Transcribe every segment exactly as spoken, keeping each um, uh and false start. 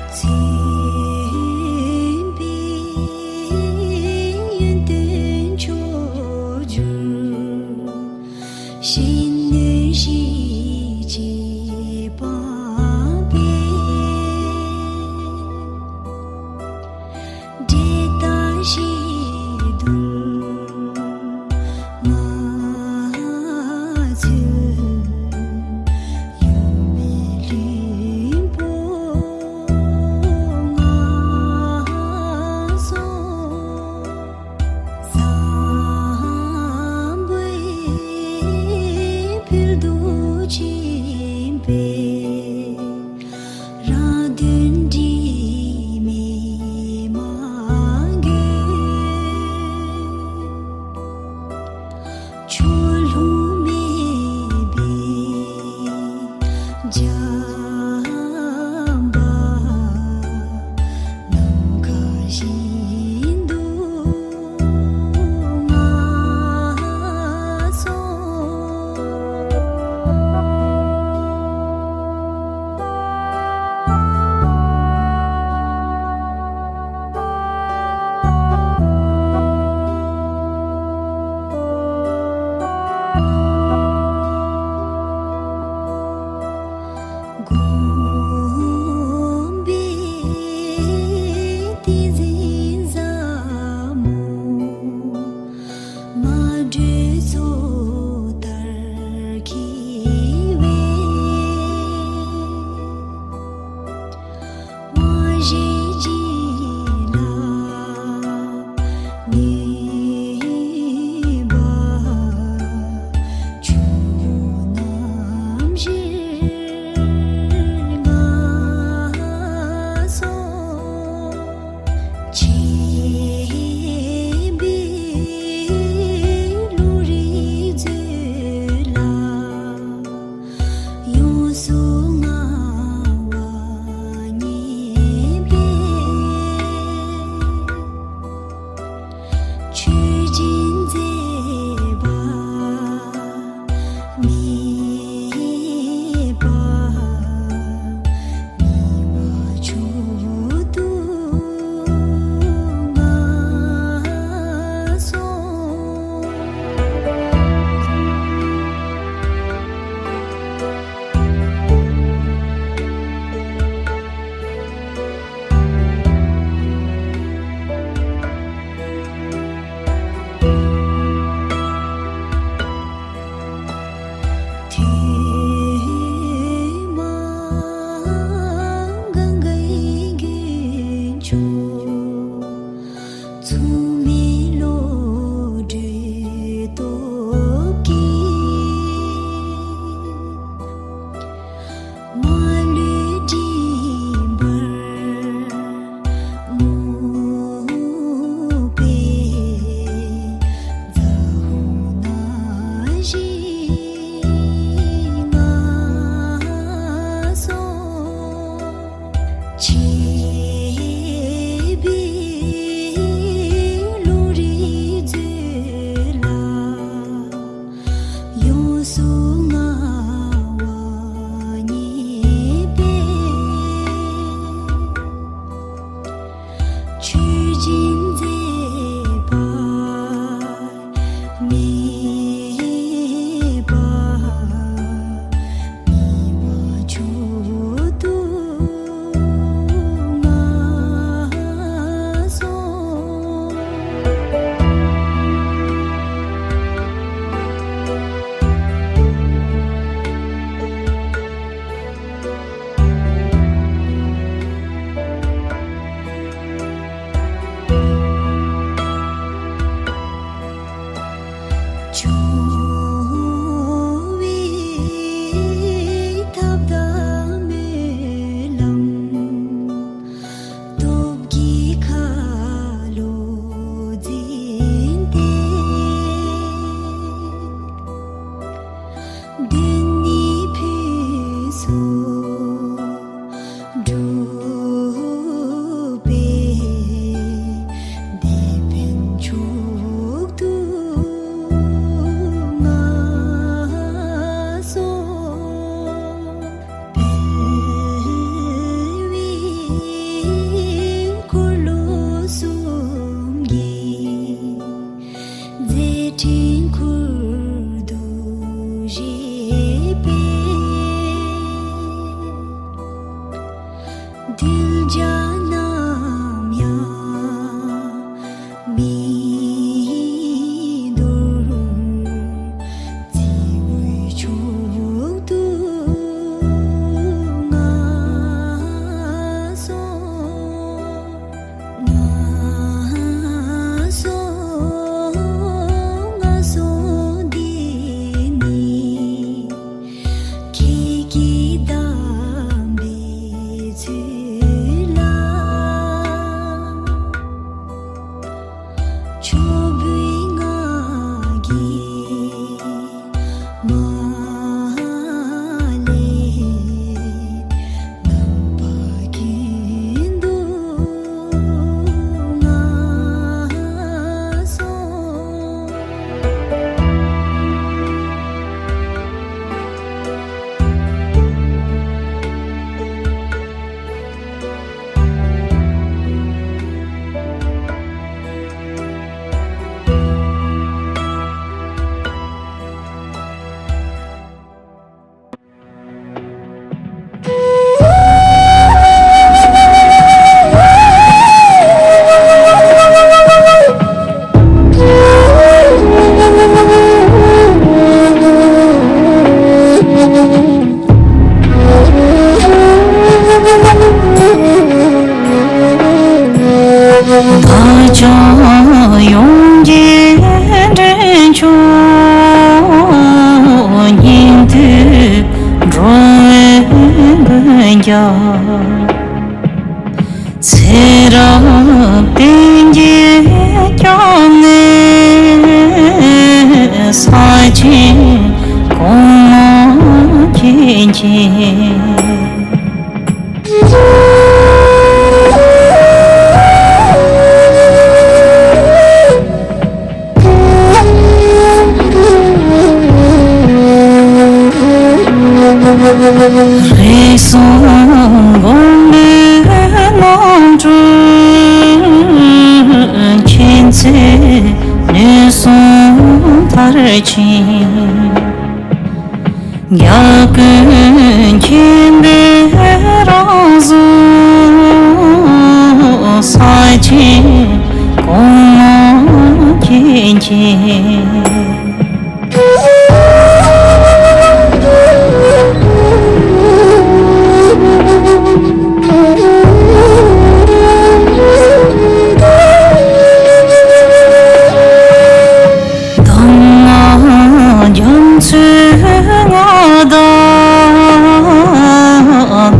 བཙུན་པས་ཡོན་ཏན་མཆོག་སྦྱོར། གཞོན་ནུ་གཞིས་བྱེས་པང་པས། འབྲས་དང་བཤད་སྡོང་མ་ཚོས། ཡུམ་མེད་ལྷུན་པོ་མ་ ཚེ་རབས་བསྟན་རྒྱས་སྐྱབས་གནས། ས་ཆེན་གོང་མ་མཁྱེན་ཅིང་། རིགས་གསུམ་མགོན་པོའི་རྣམ་འཕྲུལ། མཁྱེན་བརྩེ་ནུས་གསུམ་མཐར་ཕྱིན། རྒྱལ་ཀུན་མཁྱེན་པའི་རང་གཟུགས། ས་ཆེན་གོང་མ་མཁྱེན་ཅིང་། གདམས་ངག་རྒྱ་མཚོའི་མངའ་བདག།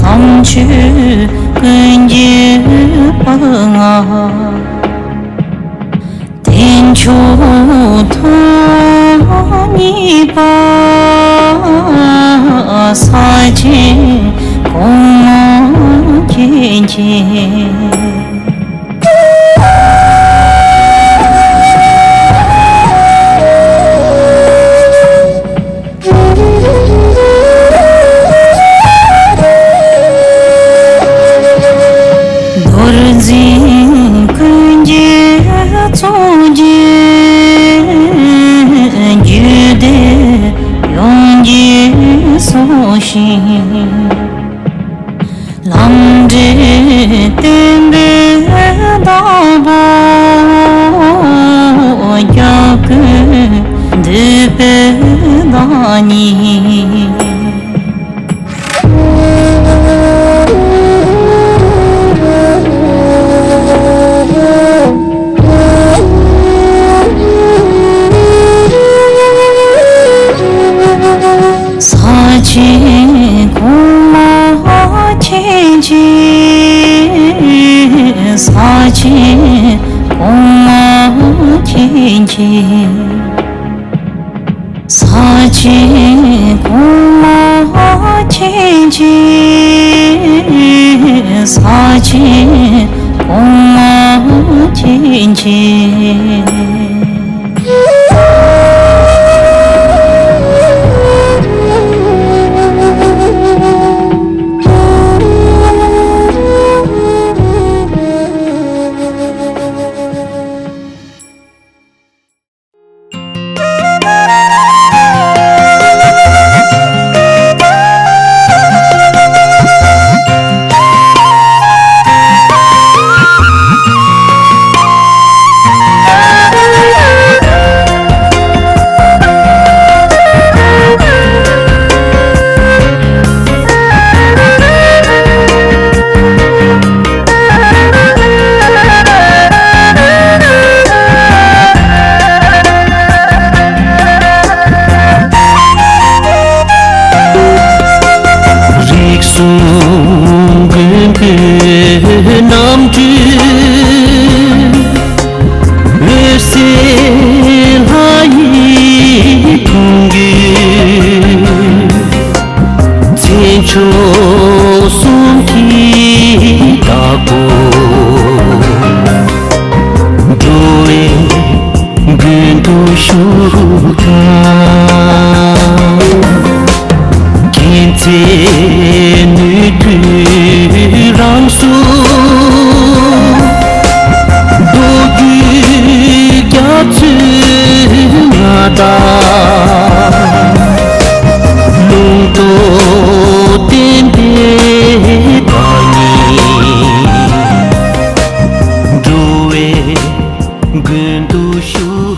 དམ་ཆོས་ཀུན་གྱི་དཔལ་མངའ། བསྟན་མཆོག་ཐོག་གཉིས་པ། ས་ཆེན་གོང་མ་མཁྱེན་ཅིང་། རྡོར་འཛིན་ཀུན་གྱི་གཙོ་རྒྱན། རྒྱུད་སྡེ་ཡོངས་ཀྱི་སྲོག་ཤིང་། ལམ་འབྲས་བསྟན་པའི་བདག་པོ། སྐྱབས་ཀུན་འདུས་པའི་བདག་ཉིད། ས་ཆེན་གོང་མ་མཁྱེན་ཅིང་། ས་ཆེན་གོང་མ་མཁྱེན་ཅིང་། ས་ཆེན་གོང་མ་མཁྱེན་ཅིང་། ས་ཆེན་གོང་མ་མཁྱེན་ཅིང་། རིགས་གསུམ་མགོན་པོའི་རྣམ་འཕྲུལ། འོད་གསལ་ལྷ་ཡི་གདུང་རྒྱུད། མཚན་མཆོག་གསུམ་གྱི་བདག་པོ། འགྲོ་བའི་མགོན་དུ་བཞུགས་པ། མཁྱེན་བརྩེ་ནུས་མཐུའི་རང་གཟུགས། མདོ་རྒྱུད་རྒྱ་མཚོའི་མངའ་བདག། ལུང་རྟོགས་བསྟན་པའི་བདག་ཉིད། འགྲོ་བའི་མགོན་དུ་བཞུགས།